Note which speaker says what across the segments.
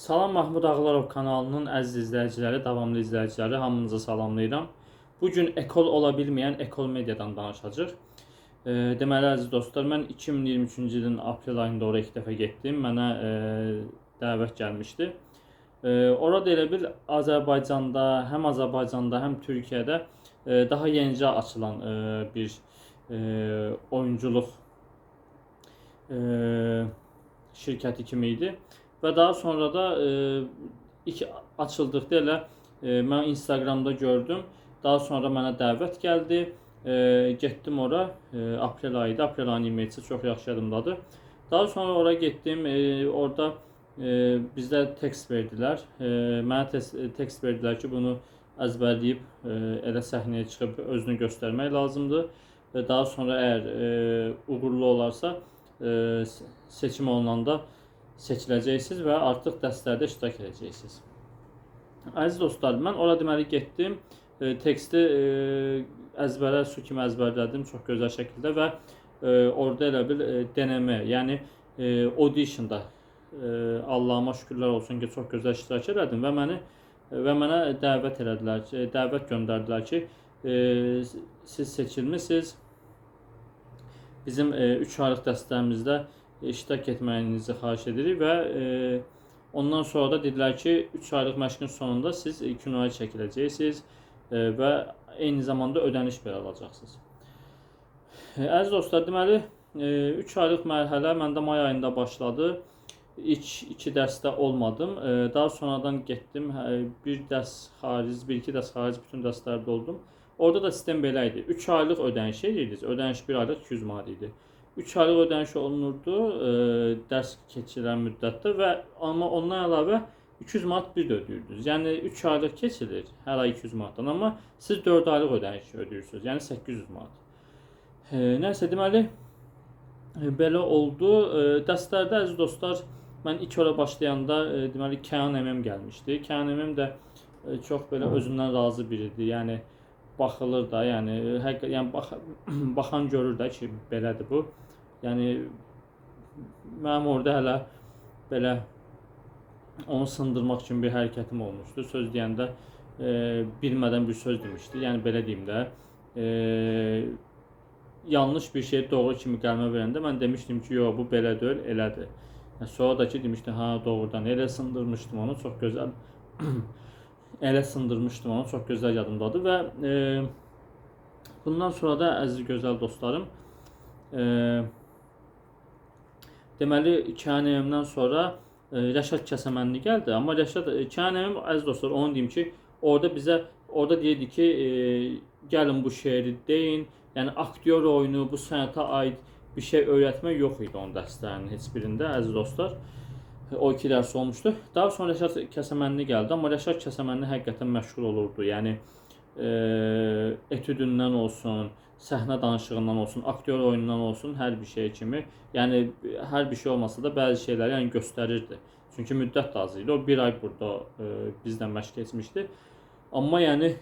Speaker 1: Salam Mahmud Ağlarov kanalının əziz izləyiciləri, davamlı izləyiciləri, hamınızı salamlayıram. Bu gün ekol ola bilməyən Ekol Mediadan danışacağıq. Deməli əziz dostlar, mən 2023-cü ilin aprel ayında ora ilk dəfə getdim. Mənə dəvət gəlmişdi. Orada elə bil Azərbaycanda, həm Azərbaycanda, həm Türkiyədə daha yenicə açılan bir oyunculuq şirkəti kimi idi. Və daha sonra da ilk açıldıqda elə mən Instagramda gördüm. Daha sonra mənə dəvət gəldi. Getdim ora. Aprel ayı idi. Aprel ayının 27-si çox yaxşı yadımdadır. Daha sonra ora getdim. Orada bizdə tekst verdilər. Mənə tekst verdilər ki, bunu əzbərləyib elə səhnəyə çıxıb özünü göstərmək lazımdır. Və daha sonra əgər uğurlu olarsa, seçim olunanda seçiləcəksiniz və artıq dərslərdə iştirak edəcəksiniz. Əziz dostlar, mən ora deməli getdim. Teksti əzbərə su kimi əzbərlədim çox gözəl şəkildə və orada elə bil denəmə, yəni auditionda Allahıma şükürlər olsun ki, çox gözəl iştirak elədim və mənə dəvət elədilər, dəvət göndərdilər ki, siz seçilmisiniz. Bizim 3 aylıq dəstəmizdə iştirak etməyinizi xahiş edirik və ondan sonra da dedilər ki, 3 aylıq məşqin sonunda siz kinoya çəkiləcəksiniz və eyni zamanda ödəniş belə alacaqsınız. Əziz dostlar, deməli 3 aylıq mərhələ məndə may ayında başladı. İlk 2 dərsdə olmadım. Daha sonradan getdim. Bir dərs xaric, bir-iki dərs xaric bütün dərslərdə oldum. Orada da sistem belə idi. 3 aylıq ödəniş edirdiniz. Ödəniş 1 aylıq 200 manat idi. 3 aylıq ödəniş olunurdu dərs keçirilən müddətdə və amma ondan əlavə 200 manat bir də ödəyirdiniz. Yəni 3 aylıq keçilir hər ay 200 manatdan, amma siz 4 aylıq ödəniş ödəyirsiniz. Yəni 800 manat. Nəsə deməli belə oldu. Dərslərdə əziz dostlar, mən ilk ora başlayanda deməli Kəyan MM gəlmişdi. Kəyan MM də çox belə özündən razı biridir. Yəni baxılır da, yəni həqiqətən yəni baxan görür də ki, belədir bu. Yəni mənim orada hələ belə onu sındırmaq üçün bir hərəkətim olmuşdu. Söz deyəndə bilmədən bir söz demişdi. Yəni belə deyim də, yanlış bir şeyi doğru kimi qələmə verəndə mən demişdim ki, yox bu belə deyil, elədir. Yəni, sonra da ki demişdi, ha doğrudan elə sındırmışdım onu, çox gözəl. Elə sındırmışdım onu, çox gözəl yadımdadır və bundan sonra da əziz gözəl dostlarım, deməli Kəyan MM-dən sonra Rəşad Kəsəmənli gəldi. Amma Rəşad Kəyan MM, əziz dostlar, onu deyim ki, orada bizə orada deyirdi ki, gəlin bu şeiri deyin. Yəni aktyor oyunu, bu sənətə aid bir şey öyrətmək yox idi onun dərslərinin heç birində, əziz dostlar. O iki dərs olmuşdu. Daha sonra Rəşad Kəsəmənli gəldi, amma Rəşad Kəsəmənli həqiqətən məşğul olurdu. Yəni etüdündən olsun, səhnə danışığından olsun, aktyor oyunundan olsun, hər bir şey kimi. Yəni hər bir şey olmasa da bəzi şeyləri yəni göstərirdi. Çünki müddət də az idi. O bir ay burada bizlə məşq keçmişdi. Amma yəni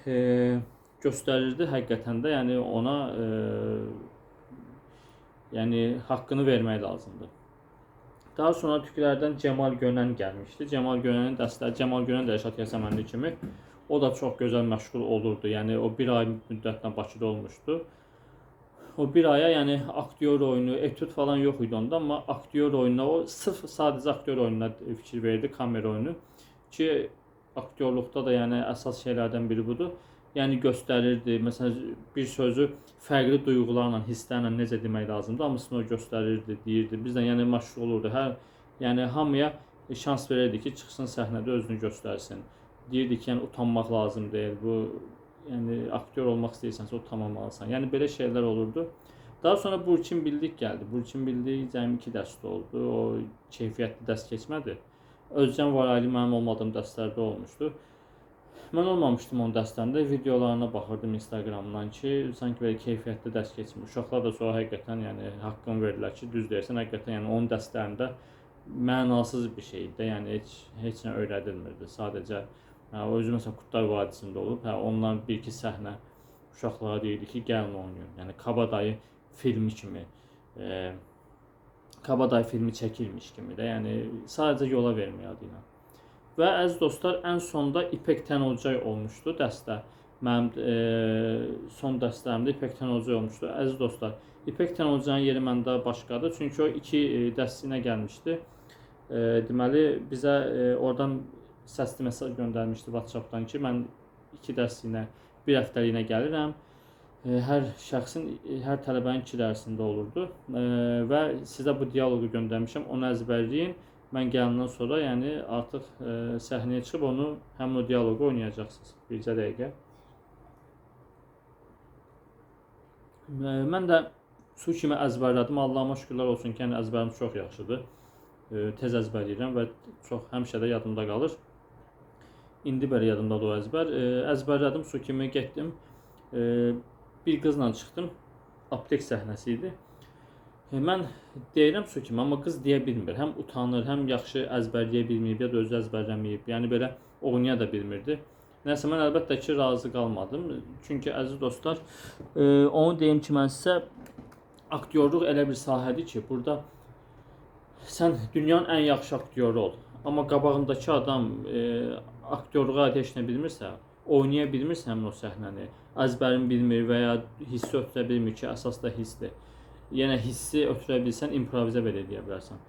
Speaker 1: göstərirdi həqiqətən də, yəni ona yəni haqqını vermək lazımdır. Daha sonra türklərdən Cemal Gönən gəlmişdi. Cemal Gönənin dərsləri, Cemal Gönən də Rəşad Kəsəmənli kimi, o da çox gözəl məşğul olurdu. Yəni o bir ay müddətlə Bakıda olmuşdu. O bir aya yəni aktyor oyunu, etüd falan yox idi onda, amma aktyor oyununa, o sırf sadəcə aktyor oyununa fikir verdi, kamera oyunu ki, aktyorluqda da yəni əsas şeylərdən biri budur. Yəni göstərirdi, məsələn bir sözü fərqli duyğularla, hisslərlə necə demək lazımdır, hamısını o göstərirdi, deyirdi. Bizlə yəni məşğul olurdu. Yəni hamıya şans verirdi ki, çıxsın səhnədə özünü göstərsin. Deyirdi ki, yəni utanmaq lazım deyil. Bu yəni aktyor olmaq istəyirsənsə utanmamalısan. Yəni belə şeylər olurdu. Daha sonra Burçin Bildik gəldi. Burçin Bildik cəmi 2 dərsdə oldu. O keyfiyyətli dərs keçmədi. Özcan Varaylı mənim olmadığım dərslərdə olmuşdu. Mən olmamışdım onun dərslərində, videolarına baxırdım Instagramdan ki, sanki belə keyfiyyətli dərs keçmiş. Uşaqlar da sonra həqiqətən yəni haqqını verdilər ki, düz deyirsən, həqiqətən yəni onun dərslərində mənasız bir şey idi. Yəni heç nə öyrədilmirdi. Sadəcə o özü məsələn Qutlar Vadisində olub, hə ondan bir-iki səhnə uşaqlara deyirdi ki, gəlin oynayın. Yəni Kabadayı filmi kimi Kabadayı filmi çəkilmiş kimi də, yəni sadəcə yola vermək adı ilə. Və əziz dostlar, ən sonda İpək Tənolcay olmuşdu dəstə. Mənim son dəstələrimdə İpək Tənolcay olmuşdu. Əziz dostlar, İpək Tənolcayın yeri məndə başqadır. Çünki o 2 dəstinə gəlmişdi. Deməli, bizə oradan səsli mesaj göndərmişdi WhatsApp-dan ki, mən 2 dərsliyinə, bir həftəliyinə gəlirəm. Hər şəxsin, hər tələbənin 2 dərsində olurdu. Və sizə bu dialoqu göndərmişəm, onu əzbərləyin. Mən gələndən sonra, yəni artıq səhnəyə çıxıb onu, həmin o dialoqu oynayacaqsınız. Bircə dəqiqə. Mən də su kimi əzbərlədim. Allahıma şükürlər olsun ki, yəni əzbərim çox yaxşıdır. Tez əzbərləyirəm və çox həmişə də yadımda qalır. İndi belə yadımdadır o əzbər. Əzbərlədim, su kimi getdim. Bir qızla çıxdım. Aptek səhnəsi idi. Mən deyirəm su kimi, amma qız deyə bilmir. Həm utanır, həm yaxşı əzbərləyə bilməyib, ya da özü əzbərləməyib. Yəni belə oynaya da bilmirdi. Nəsə, mən əlbəttə ki, razı qalmadım. Çünki əziz dostlar, onu deyim ki, mən sizə aktyorluq elə bir sahədir ki, burada sən dünyanın ən yaxşı aktyoru ol. Amma qabağındakı adam aktyorluğa heç nə bilmirsə, oynaya bilmirsə həmin o səhnəni, əzbərini bilmir və ya hissi ötürə bilmir ki, əsas da hissdir. Yəni hissi ötürə bilsən, improvizə belə eləyə bilərsən.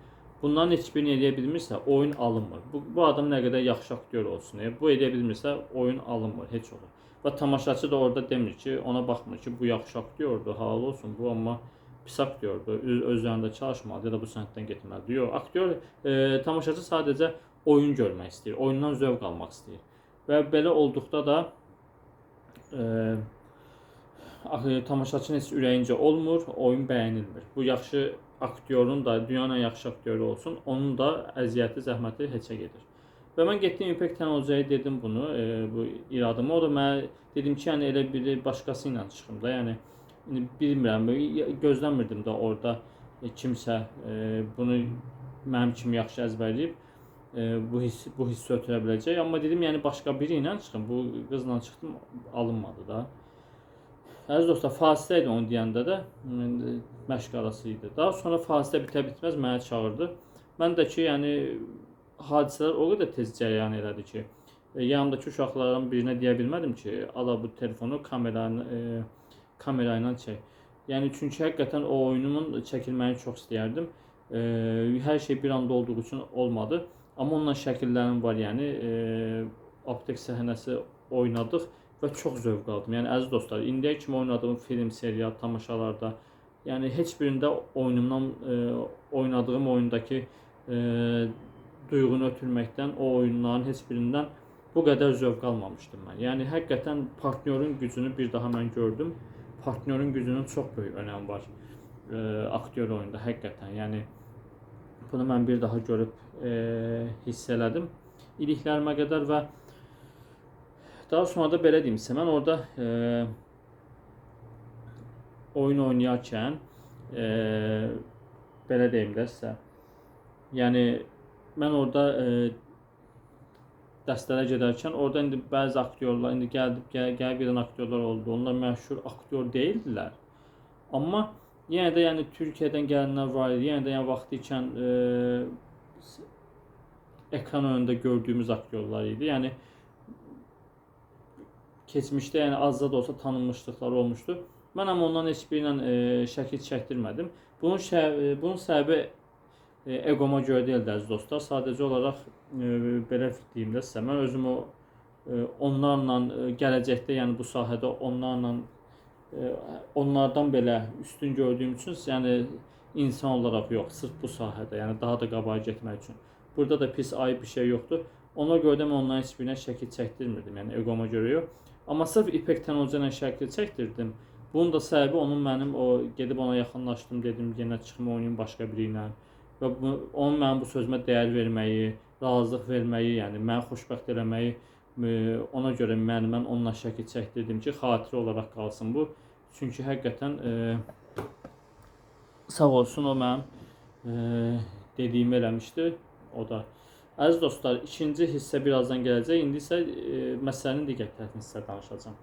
Speaker 1: Bunların heç birini eləyə bilmirsə, oyun alınmır. Bu adam nə qədər yaxşı aktyor olsun, bu eləyə bilmirsə, oyun alınmır, heç olur. Və tamaşaçı da orada demir ki, ona baxmır ki, bu yaxşı aktyordur, halal olsun, bu amma pis aktyordur, özlərində çalışmalıdır ya da bu sənətdən getməlidir. Yox, aktyor, tamaşaçı sadəcə oyun görmək istəyir, oyundan zövq almaq istəyir. Və belə olduqda da tamaşaçının heç ürəyincə olmur, oyun bəyənilmir. Bu yaxşı aktyorun da, dünyanın ən yaxşı aktyoru olsun, onun da əziyyəti, zəhməti heçə gedir. Və mən getdim İpək Tənolcaya dedim bunu, bu iradımı. O da mənə dedim ki, yəni elə biri başqası ilə çıxım da, yəni bilmirəm, gözləmirdim də orada kimsə bunu mənim kimi yaxşı əzbərləyib bu hissi ötürə biləcək. Amma dedim, yəni başqa biri ilə çıxım, bu qızla çıxdım, alınmadı da. Əziz dostlar, fasilə idi onu deyəndə də, məşq arası idi. Daha sonra fasilə bitə-bitməz mənə çağırdı. Mən də ki, yəni hadisələr o qədər tez cərəyan elədi ki, yanımdakı uşaqların birinə deyə bilmədim ki, ala bu telefonu kamera ilə çək. Yəni çünki həqiqətən o oyunumun çəkilməyini çox istəyərdim. Hər şey bir anda olduğu üçün olmadı. Amma onunla şəkillərim var, yəni aptek səhnəsi oynadıq və çox zövq aldım. Yəni əziz dostlar, indiyə kimi oynadığım film, serial, tamaşalarda, yəni heç birində oyunumdan oynadığım oyundakı duyğunu ötürməkdən, o oyunların heç birindən bu qədər zövq almamışdım mən. Yəni həqiqətən partnyorun gücünü bir daha mən gördüm. Partnyorun gücünün çox böyük önəmi var aktyor oyunda həqiqətən. Yəni bunu mən bir daha görüb hiss elədim iliklərimə qədər və daha sonra da belə deyim sizə, mən orada oyun oynayarkən belə deyim də sizə, yəni mən orada dəstələrə gedərkən orada indi bəzi aktyorlar, indi gəlib gedən aktyorlar oldu, onlar məşhur aktyor deyildilər. Amma yenə də yəni Türkiyədən gələnlər var idi, yenə də yəni vaxtı ikən ekran önündə gördüyümüz aktyorlar idi. Yəni keçmişdə yəni azca da olsa tanınmışlıqları olmuşdu. Mən amma ondan heç biri ilə şəkil çəkdirmədim. Bunun səbəbi eqoma görə deyildi əziz dostlar. Sadəcə olaraq belə deyim də sizə, mən özümü onlarla gələcəkdə, yəni bu sahədə onlarla onlardan belə üstün gördüyüm üçün, yəni insan olaraq yox, sırf bu sahədə, yəni daha da qabağa getmək üçün. Burada da pis, ayıb bir şey yoxdur. Ona görə də mən onların heç birinə şəkil çəkdirmirdim, yəni eqoma görə yox. Amma sırf İpək Tənolca ilə şəkil çəkdirdim. Bunun da səbəbi onun mənim o gedib ona yaxınlaşdım, dedim yenə çıxım oynayım başqa biri ilə. Və onun mənim bu sözümə dəyər verməyi, razılıq verməyi, yəni məni xoşbəxt eləməyi, ona görə mən onunla şəkil çəkdirdim ki, xatirə olaraq qalsın bu. Çünki həqiqətən sağ olsun o mənim dediyimi eləmişdi o da. Əziz dostlar, ikinci hissə birazdan gələcək. İndi isə məsələnin digər tərəfini sizə danışacağam.